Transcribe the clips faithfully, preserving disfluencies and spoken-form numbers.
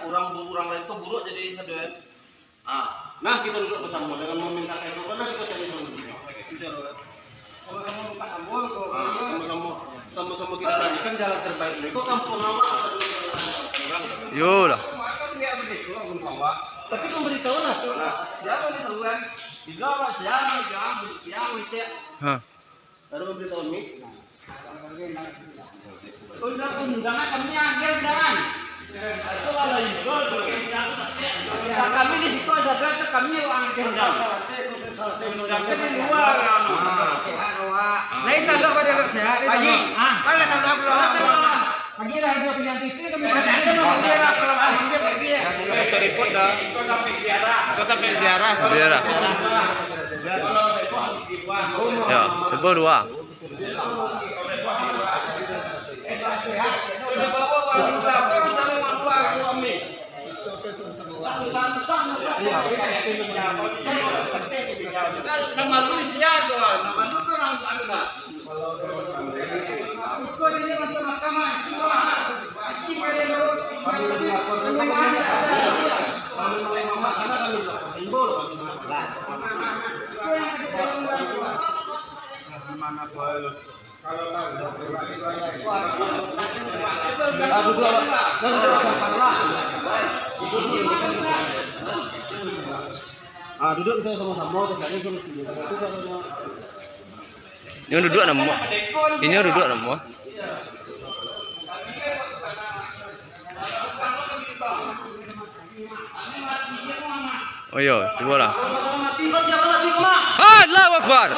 Urang bu-, urang lain tu buruak jadi sado, kan? Ah, nah, kita duduk bersama dengan meminta kain, nah, kita cari solusi. Itu cara, kan? Sama-sama buka tambun, kok. Ah, sama-sama, sama-sama kita carikan jalan terbaik. Kok kampung awak? Yo lah. Tapi pemberitahuan lah. Nah, siapa ni duluan? Tiga, Pak, siapa? Jangan, siapa, cek. Hah. Baru pemberitahuan ni. Undangan, undangan kami akhir undangan. Itu kalau itu, undangan kami di situ saja, itu kami yang akhir undangan. Undangan di luar. Lain tanda pada saya. Pagi. Ah. Mana tanda belum? Pagi lah, dia punya itu, kami. Foto report dah. Kau sampai ziarah. Ziarah. Ya, tiba dua. Ah, duduk kita sama-sama, kita sama-sama. Inyo duduak namo. Inyo duduak namo. Oh iyo, cubolah. Allahu Akbar.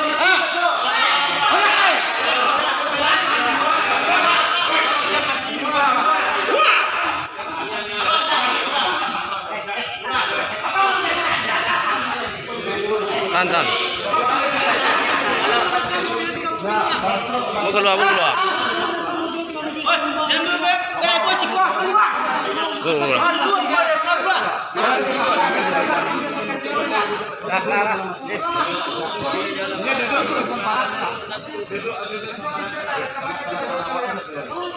Tahan, tahan. Bawa keluar, bawa keluar. Bawa keluar.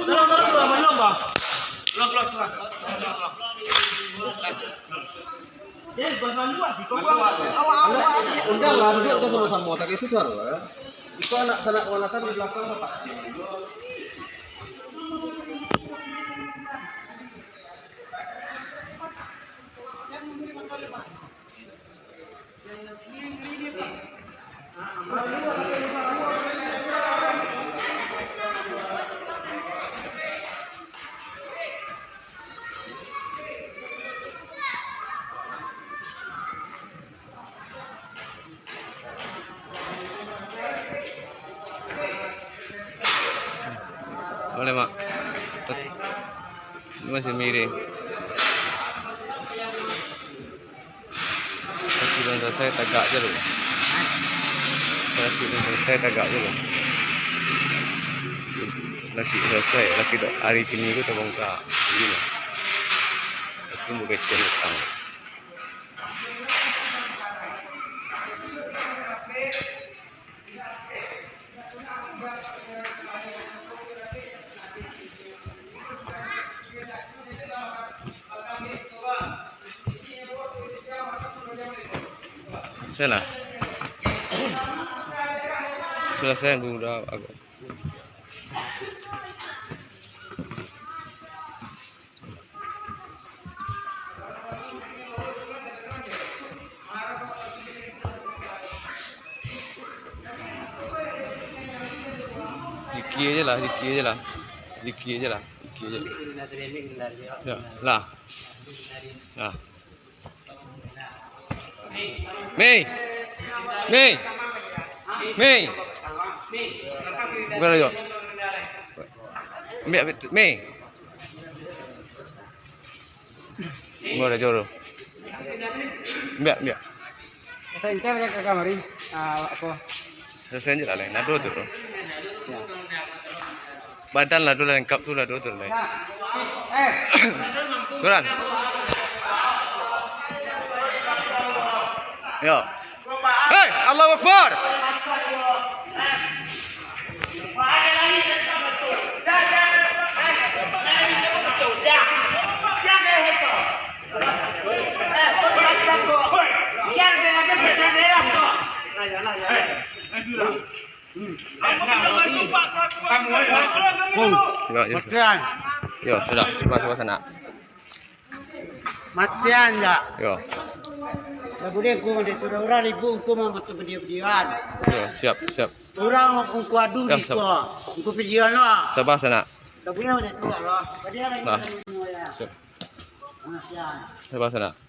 Tolong, tolong keluar, maju, Bang. Keluar, keluar, keluar. Eh, bukan manduak sih, kau buang. Awak, awak. Udah lah, duduk kita sama-sama, tak itu cara, ya. Itu anak sanak wanakan di belakang, Pak. Boleh, Mak. Tet-, masih miring. Laki nan salasai tagak se lu. Laki nan salasai tagak se lu. Laki nan salasai, laki dok hari kini tu tabongka. Begini. Itu bukan cerita. Salah. Salasai dulu dah. Zikir je lah, zikir je lah. Zikir je lah, zikir je. Ya, lah. Ya. Mei. Mei. Mei. Bukan lagi. Ambiak, Mei. Ambiak, ambiak. Asa intel ka kamari. Ah, apo? Salasai je lah, Leng. Nado tu, tu. Ya. Badan lah tu lah, lengkap tu lah tu, tu lah. Nah. Eh. Turan. Yo. Hei, Allahu Akbar. Yo, yo. Matian. Yo, sudah. Mas, mas, nak. Matian, ya. Yo. Dah boleh, aku ada tu, urang ribut, aku mau masuk video-videoan. Yo, siap, siap. Urang aku adu. Siap, di siap. Ko. Aku video lah. Sabar, sanak. Dah boleh, ada tu, Allah. Tadi ada. Nah. Yang lain, ya. Siap. Matian. Sabar, sanak.